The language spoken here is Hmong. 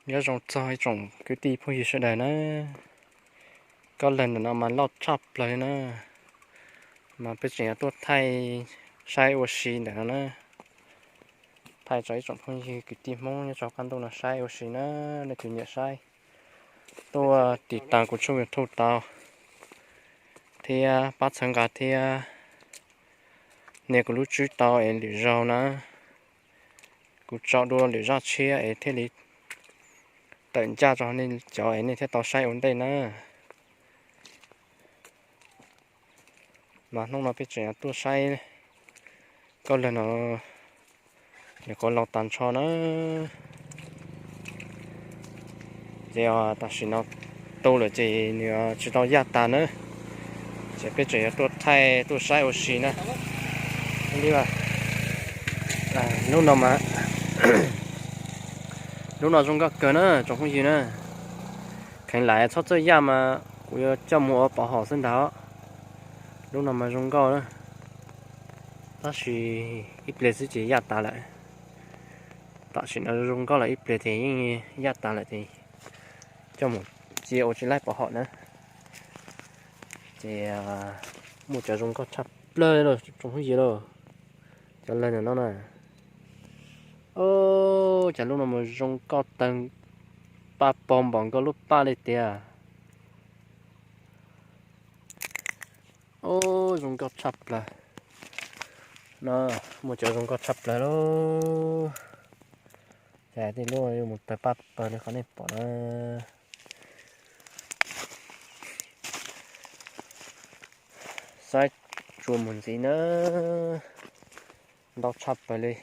Nyob zoo txog ib tsoom kwv tij phooj ywg sawv daws na. Koj lawg ntawm no mas loj tshaj plaws li na, mas peb tseem yuav tuaj thaij saib ua si ntawm no na. Thaij tso ib tsoom phooj ywg kwv tij Hmoob nyob rau qab ntuj no saib ua si na, nej tus nyiam saib tuaj tiv tas kuv tshooj YouTube tau, thiab pab txhawb nqa thiab nias kuv lub tswb tau es lwm zaug na kuv tso dua lwm zaj tshiab es thiaj li tawm ncaj rau nej cov es nej thiaj tau saib ua ntej na. Mas hnub no peb tseem tuaj saib koj lawg no, nws qhuav laus tag nrho na. Ces tam sim no tu lawm ces nws tsis tau yaj tas na. Ces peb tseem yuav tuaj thaij tuaj saib ua si na. Li lub no mas, lub no zoo nkauj kawg na tsoom phooj ywg na. Kheev lam txhob txawj yaj mas kuv yuav coj mus ua pov haum xwb ntag. Lub no mas zoo nkauj na, tab sis ib pliag xwb ces yaj tas lawm. Tam sim no zoo nkauj lawm ib pliag ces yeej yaj tas lawm ces coj mus cia ua tsis laib pov haum na. Ces muaj cov zoo nkauj tshaj plaws los tsoom phooj ywg lauj. Cov lawg ntawm no na. Cov lub no mas zoo nkauj tawg paj pog npaum nkaus lub paj li tiag. Zoo nkauj tshaj plaws. No, muaj cov zoo nkauj tshaj plaws lauj. Ces tej lub yuav mus tawg paj pawg li qhov nej pom na. Saib tsuas mus ntxiv na, ntau tshaj plaws li.